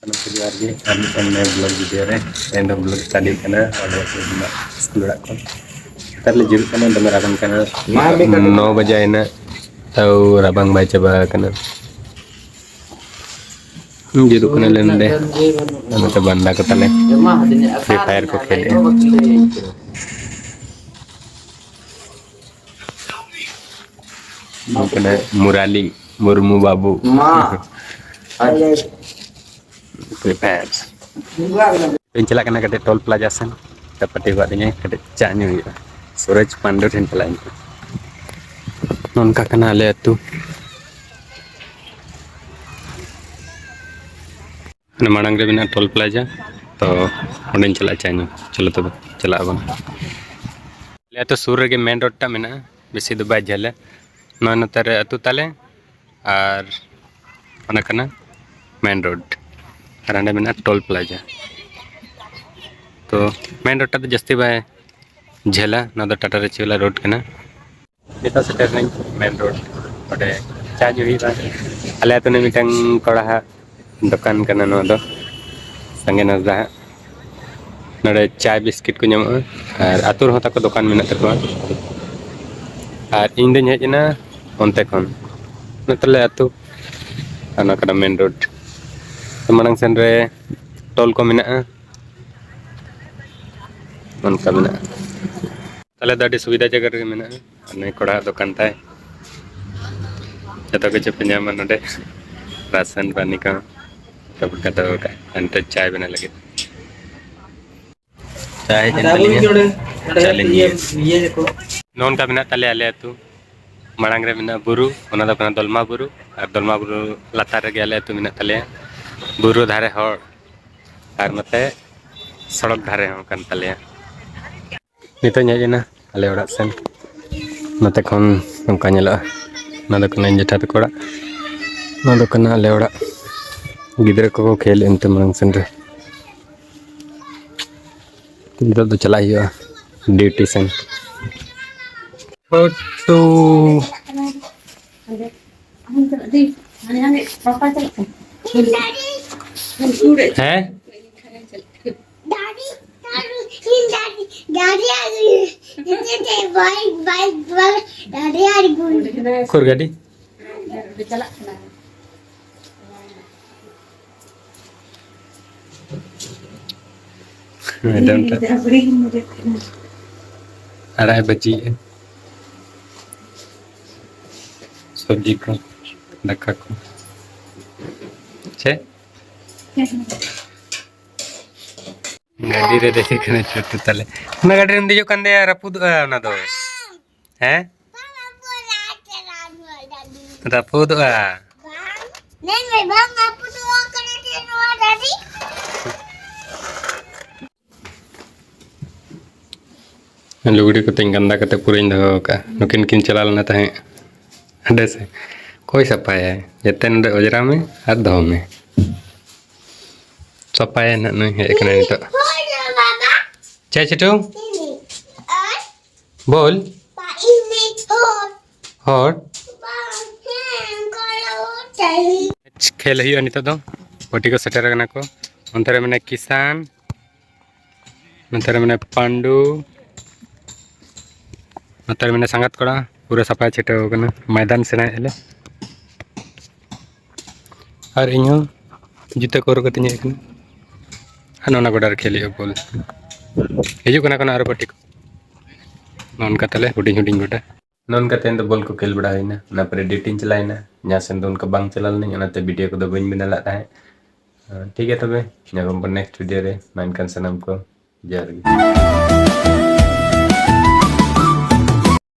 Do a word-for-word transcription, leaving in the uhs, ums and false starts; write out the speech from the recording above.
ᱥᱟᱱᱟᱢ ᱠᱚ ᱡᱚᱦᱟᱨ ᱜᱮ, ᱟᱨ ᱢᱤᱫᱴᱟᱝ ᱱᱟᱣᱟ vlog video ᱨᱮ᱾ ᱛᱮᱦᱮᱧ ᱫᱚ vlog start ᱦᱩᱭᱩᱜ ᱠᱟᱱᱟ ᱟᱵᱚ ᱥᱠᱩᱞ ᱚᱲᱟᱜ ᱠᱷᱚᱱ᱾ ᱱᱮᱛᱟᱨ ᱞᱮ ᱡᱤᱨᱟᱹᱜ ᱠᱟᱱᱟ, ᱫᱚᱢᱮ ᱨᱟᱵᱟᱝ ᱠᱟᱱᱟ᱾ ᱱᱚ ᱵᱟᱡᱟᱭᱮᱱᱟ, ᱛᱟᱣ ᱨᱟᱵᱟᱝ ᱵᱟᱭ ᱪᱟᱵᱟ ᱟᱠᱟᱱᱟ᱾ ᱡᱤᱨᱟᱹᱜ ᱠᱟᱱᱟᱞᱮ ᱱᱚᱸᱰᱮ᱾ ᱟᱨ ᱱᱚᱛᱮ ᱵᱟᱱᱫᱟ ᱠᱚ ᱛᱟᱞᱮ Free Fire ᱠᱚ ᱠᱷᱮᱞᱮᱜᱼᱟ᱾ ᱱᱩᱭ ᱠᱟᱱᱟᱭ ᱢᱩᱨᱟᱞᱤ ᱢᱩᱨᱢᱩ ᱵᱟᱹᱵᱩ᱾ Free Fire᱾ ᱤᱧ ᱪᱟᱞᱟᱜ ᱠᱟᱱᱟ ᱠᱟᱹᱴᱤᱡ ᱴᱳᱞ ᱯᱞᱟᱡᱟ ᱥᱮᱱ, ᱯᱟᱹᱴᱤ ᱠᱟᱫ ᱫᱤᱧᱟᱭ, ᱠᱟᱹᱴᱤᱡ ᱪᱟ ᱧᱩ ᱦᱩᱭᱩᱜᱼᱟ᱾ ᱥᱩᱨᱚᱡᱽ ᱯᱟᱱᱰᱮ ᱴᱷᱮᱱ ᱪᱟᱞᱟᱜ ᱤᱧ᱾ ᱱᱚᱝᱠᱟ ᱠᱟᱱᱟ ᱟᱞᱮ ᱟᱹᱛᱩ᱾ ᱚᱱᱟ ᱢᱟᱲᱟᱝ ᱨᱮ ᱢᱮᱱᱟᱜᱼᱟ ᱴᱳᱞ ᱯᱞᱟᱡᱟ, ᱛᱚ ᱚᱸᱰᱮᱧ ᱪᱟᱞᱟᱜᱼᱟ ᱪᱟ ᱧᱩ᱾ ᱪᱚᱞᱚ ᱛᱚᱵᱮ ᱪᱟᱞᱟᱜ ᱟᱵᱚᱱ᱾ ᱟᱞᱮ ᱟᱹᱛᱩ ᱥᱩᱨ ᱨᱮᱜᱮ ᱢᱮᱱ ᱨᱳᱰ ᱴᱟᱜ ᱢᱮᱱᱟᱜᱼᱟ, ᱵᱮᱥᱤ ᱫᱚ ᱵᱟᱭ ᱡᱷᱟᱹᱞᱟ᱾ ᱱᱚᱣᱟ ᱱᱚᱛᱮ ᱨᱮ ᱟᱹᱛᱩ ᱛᱟᱞᱮ, ᱟᱨ ᱚᱱᱟ ᱠᱟᱱᱟ ᱢᱮᱱ ᱨᱳᱰ, ᱟᱨ ᱦᱟᱸᱰᱮ ᱢᱮᱱᱟᱜᱼᱟ ᱴᱳᱞ ᱯᱞᱟᱡᱟ᱾ ᱛᱚ ᱢᱮᱱ ᱨᱳᱰ ᱴᱟᱜ ᱫᱚ ᱡᱟᱹᱥᱛᱤ ᱵᱟᱭ ᱡᱷᱟᱹᱞᱟ, ᱱᱚᱣᱟ ᱫᱚ ᱴᱟᱴᱟ ᱨᱮᱪᱩᱣᱟᱞᱟ ᱨᱳᱰ ᱠᱟᱱᱟ᱾ ᱱᱤᱛᱚᱜ ᱥᱮᱴᱮᱨ ᱱᱟᱹᱧ ᱢᱮᱱ ᱨᱳᱰ, ᱚᱸᱰᱮ ᱪᱟ ᱧᱩ ᱦᱩᱭᱩᱜᱼᱟ᱾ ᱟᱞᱮ ᱟᱹᱛᱩ ᱨᱤᱱᱤᱡ ᱢᱤᱫᱴᱟᱝ ᱠᱚᱲᱟ ᱦᱟᱸᱜ ᱫᱚᱠᱟᱱ ᱠᱟᱱᱟ ᱱᱚᱣᱟ ᱫᱚ, ᱥᱟᱸᱜᱮ ᱦᱟᱸᱥᱫᱟ ᱦᱟᱸᱜ᱾ ᱱᱚᱰᱮ ᱪᱟ ᱵᱤᱥᱠᱤᱴ ᱠᱚ ᱧᱟᱢᱚᱜᱼᱟ᱾ ᱟᱨ ᱟᱹᱛᱩ ᱨᱮᱦᱚᱸ ᱛᱟᱠᱚ ᱫᱚᱠᱟᱱ ᱢᱮᱱᱟᱜ ᱛᱟᱠᱚᱣᱟ᱾ ᱟᱨ ᱤᱧ ᱫᱚᱧ ᱦᱮᱡ ᱮᱱᱟ ᱚᱱᱛᱮ ᱠᱷᱚᱱ, ᱱᱚᱛᱮ ᱟᱞᱮ ᱟᱹᱛᱩ, ᱟᱨ ᱱᱚᱣᱟ ᱠᱟᱱᱟ ᱢᱮᱱ ᱨᱳᱰ᱾ ᱢᱟᱲᱟᱝ ᱥᱮᱱ ᱨᱮ ᱴᱳᱞ ᱠᱚ ᱢᱮᱱᱟᱜᱼᱟ, ᱚᱱᱠᱟ ᱢᱮᱱᱟᱜᱼᱟ᱾ ᱛᱟᱦᱞᱮ ᱫᱚ ᱟᱹᱰᱤ ᱥᱩᱵᱤᱫᱷᱟ ᱡᱟᱭᱜᱟ ᱨᱮᱜᱮ ᱢᱮᱱᱟᱜᱼᱟ᱾ ᱟᱨ ᱱᱩᱭ ᱠᱚᱲᱟᱣᱟᱜ ᱫᱚᱠᱟᱱ ᱛᱟᱭ, ᱡᱚᱛᱚ ᱠᱤᱪᱷᱩ ᱯᱮ ᱧᱟᱢᱟ ᱱᱚᱰᱮ, ᱨᱟᱥᱚᱱ ᱯᱟᱱᱤ ᱠᱚ ᱡᱚᱛᱚ ᱠᱚ ᱫᱚᱦᱚ ᱠᱟᱜᱼᱟ᱾ ᱟᱨ ᱱᱤᱛᱚᱜ ᱪᱟᱭ ᱵᱮᱱᱟᱣ ᱞᱟᱹᱜᱤᱫ ᱪᱟ ᱦᱮᱡ ᱮᱱ ᱛᱟᱹᱞᱤᱧᱟ, ᱪᱟ ᱞᱤᱧ ᱧᱩᱭᱟ᱾ ᱱᱚᱜᱼᱚ ᱱᱚᱝᱠᱟ ᱢᱮᱱᱟᱜ ᱛᱟᱞᱮᱭᱟ ᱟᱞᱮ ᱟᱹᱛᱩ᱾ ᱢᱟᱲᱟᱝ ᱨᱮ ᱢᱮᱱᱟᱜᱼᱟ ᱵᱩᱨᱩ, ᱚᱱᱟ ᱫᱚ ᱠᱟᱱᱟ ᱫᱚᱞᱢᱟ ᱵᱩᱨᱩ, ᱟᱨ ᱫᱚᱞᱢᱟ ᱵᱩᱨᱩ ᱞᱟᱛᱟᱨ ᱨᱮᱜᱮ ᱟᱞᱮ ᱟᱹᱛᱩ ᱢᱮᱱᱟᱜ ᱛᱟᱞᱮᱭᱟ, ᱵᱩᱨᱩ ᱫᱷᱟᱨᱮ ᱦᱚᱲ, ᱟᱨ ᱱᱚᱛᱮ ᱥᱚᱲᱚᱠ ᱫᱷᱟᱨᱮ ᱦᱚᱸ ᱠᱟᱱ ᱛᱟᱞᱮᱭᱟ᱾ ᱱᱤᱛᱚᱜ ᱤᱧ ᱦᱮᱡ ᱮᱱᱟ ᱟᱞᱮ ᱚᱲᱟᱜ ᱥᱮᱱ᱾ ᱱᱚᱛᱮ ᱠᱷᱚᱱ ᱱᱚᱝᱠᱟ ᱧᱮᱞᱚᱜᱼᱟ᱾ ᱱᱚᱣᱟ ᱫᱚ ᱠᱟᱱᱟ ᱤᱧ ᱡᱮᱴᱷᱟ ᱛᱟᱠᱚ ᱚᱲᱟᱜ᱾ ᱱᱚᱣᱟ ᱫᱚ ᱠᱟᱱᱟ ᱟᱞᱮ ᱚᱲᱟᱜ᱾ ᱜᱤᱫᱽᱨᱟᱹ ᱠᱚᱠᱚ ᱠᱷᱮᱞ ᱮᱱᱛᱮ ᱢᱟᱲᱟᱝ ᱥᱮᱱ ᱨᱮ᱾ ᱱᱤᱛᱚᱜ ᱫᱚ ᱪᱟᱞᱟᱜ ᱦᱩᱭᱩᱜᱼᱟ ᱰᱤᱭᱩᱴᱤ ᱥᱮᱱ᱾ ᱯᱷᱳᱴᱳ᱾ ᱟᱢ ᱫᱚ ᱟᱹᱰᱤ ᱦᱟᱱᱮ ᱦᱟᱱᱮ ᱯᱟᱯᱟ ᱪᱟᱞᱟᱜ ᱠᱟᱱᱟ᱾ ᱦᱮᱸ? ᱰᱟᱹᱰᱤ, ᱰᱟᱹᱰᱤ, ᱰᱟᱹᱰᱤ, ᱰᱟᱹᱰᱤ ᱟᱹᱜᱩ᱾ ᱵᱟᱭ, ᱵᱟᱭ, ᱵᱟᱭ, ᱰᱟᱹᱰᱤ ᱟᱹᱜᱩ᱾ ᱩᱠᱩᱨ ᱜᱟᱹᱰᱤ? ᱪᱟᱞᱟᱜ ᱠᱟᱱᱟ᱾ ᱢᱮᱰᱟᱢ ᱴᱟᱜ ᱟᱲᱟᱜ ᱮ ᱵᱟᱹᱡᱤᱭᱮᱜᱼᱟ᱾ ᱥᱚᱵᱽᱡᱤ ᱠᱚ, ᱫᱟᱠᱟ ᱠᱚ᱾ ᱪᱮᱫ? ᱜᱟᱹᱰᱤ ᱨᱮ ᱫᱮᱡ ᱠᱟᱱᱟ ᱪᱷᱳᱴᱩ ᱛᱟᱞᱮ᱾ ᱚᱱᱟ ᱜᱟᱹᱰᱤ ᱨᱮᱢ ᱫᱮᱡᱚᱜ ᱠᱟᱱ ᱫᱚᱭᱟ, ᱨᱟᱹᱯᱩᱫᱚᱜᱼᱟ ᱚᱱᱟ ᱫᱚ᱾ ᱦᱮᱸ? ᱨᱟᱹᱯᱩᱫᱚᱜᱼᱟ᱾ ᱧᱮᱞ ᱢᱮ, ᱵᱟᱝ ᱨᱟᱹᱯᱩᱫᱚᱜ ᱠᱟᱱᱟ ᱪᱮ ᱱᱚᱣᱟ ᱜᱟᱹᱰᱤ? ᱞᱩᱜᱽᱲᱤ ᱠᱚᱛᱮᱧ ᱜᱟᱱᱫᱟ ᱠᱟᱛᱮ ᱯᱩᱨᱟᱹᱧ ᱫᱚᱦᱚ ᱟᱠᱟᱫᱼᱟ᱾ ᱱᱩᱠᱤᱱ ᱠᱤᱱ ᱪᱟᱞᱟᱣ ᱞᱮᱱᱟ ᱛᱟᱦᱮᱸᱫ ᱦᱟᱸᱰᱮ ᱥᱮ᱾ ᱚᱠᱚᱭ ᱥᱟᱯᱷᱟᱭᱟᱭ? ᱡᱮᱛᱮ ᱱᱚᱰᱮ ᱚᱡᱽᱨᱟ ᱢᱮ ᱟᱨ ᱫᱚᱦᱚ ᱢᱮ᱾ ᱥᱟᱯᱷᱟᱭᱟᱭ ᱱᱟᱦᱟᱜ ᱱᱩᱭ, ᱦᱮᱡ ᱟᱠᱟᱱᱟᱭ ᱱᱤᱛᱚᱜ᱾ ᱦᱳᱭ ᱨᱮ ᱵᱟᱵᱟ᱾ ᱪᱮᱫ ᱪᱷᱳᱴᱩ? ᱤᱧ᱾ ᱟᱨ ᱵᱚᱞ? ᱵᱟ, ᱤᱧ᱾ ᱦᱳᱭ᱾ ᱦᱚᱲ? ᱵᱟᱝ, ᱦᱮᱸ, ᱚᱱᱠᱟ ᱫᱚ ᱪᱟᱹᱦᱤ᱾ ᱠᱷᱮᱞ ᱦᱩᱭᱩᱜᱼᱟ ᱱᱤᱛᱚᱜ ᱫᱚ᱾ ᱯᱟᱹᱴᱤ ᱠᱚ ᱥᱮᱴᱮᱨ ᱟᱠᱟᱱᱟ ᱠᱚ᱾ ᱚᱱᱛᱮ ᱨᱮ ᱢᱮᱱᱟᱭᱟ ᱠᱤᱥᱟᱱ, ᱱᱚᱛᱮ ᱨᱮ ᱢᱮᱱᱟᱭᱟ ᱯᱟᱱᱰᱩ, ᱱᱚᱛᱮ ᱨᱮ ᱢᱮᱱᱟᱭᱟ ᱥᱟᱸᱜᱟᱛ ᱠᱚᱲᱟ᱾ ᱯᱩᱨᱟᱹ ᱥᱟᱯᱷᱟ ᱪᱷᱤᱴᱟᱹᱣ ᱟᱠᱟᱱᱟ, ᱢᱚᱭᱫᱟᱱ ᱥᱮᱱᱟᱭᱮᱫ ᱞᱮ᱾ ᱟᱨ ᱤᱧᱦᱚᱸ ᱡᱩᱛᱟᱹ ᱠᱚ ᱦᱚᱨᱚᱜ ᱠᱟᱛᱮᱧ ᱦᱮᱡ ᱟᱠᱟᱱᱟ᱾ ᱟᱨ ᱱᱚᱣᱟ ᱜᱚᱰᱟ ᱨᱮ ᱠᱷᱮᱞ ᱦᱩᱭᱩᱜᱼᱟ ᱵᱚᱞ᱾ ᱦᱤᱡᱩᱜ ᱠᱟᱱᱟ ᱠᱚ ᱟᱨᱚ ᱯᱟᱹᱴᱤ ᱠᱚ᱾ ᱱᱚᱜᱼᱚ ᱱᱚᱝᱠᱟ ᱛᱟᱞᱮ ᱦᱩᱰᱤᱧ ᱦᱩᱰᱤᱧ ᱜᱚᱰᱟ᱾ ᱱᱚᱜᱼᱚ ᱱᱚᱝᱠᱟ ᱛᱮᱦᱮᱧ ᱫᱚ ᱵᱚᱞ ᱠᱚ ᱠᱷᱮᱞ ᱵᱟᱲᱟ ᱦᱩᱭᱱᱟ, ᱚᱱᱟ ᱯᱚᱨᱮ ᱰᱤᱭᱩᱴᱤᱧ ᱪᱟᱞᱟᱣᱮᱱᱟ᱾ ᱡᱟᱦᱟᱸ ᱥᱮᱱ ᱫᱚ ᱚᱱᱠᱟ ᱵᱟᱝ ᱪᱟᱞᱟᱣ ᱞᱮᱱᱟᱹᱧ, ᱚᱱᱟᱛᱮ ᱵᱷᱤᱰᱤᱭᱳ ᱠᱚᱫᱚ ᱵᱟᱹᱧ ᱵᱮᱱᱟᱣ ᱞᱮᱫ ᱛᱟᱦᱮᱸᱫ᱾ ᱴᱷᱤᱠ ᱜᱮᱭᱟ ᱛᱚᱵᱮ, ᱧᱟᱯᱟᱢ ᱵᱚᱱ ᱱᱮᱠᱥᱴ ᱵᱷᱤᱰᱤᱭᱳ ᱨᱮ᱾ ᱢᱟ ᱮᱱᱠᱷᱟᱱ ᱥᱟᱱᱟᱢ ᱠᱚ ᱡᱚᱦᱟᱨ ᱜᱮ᱾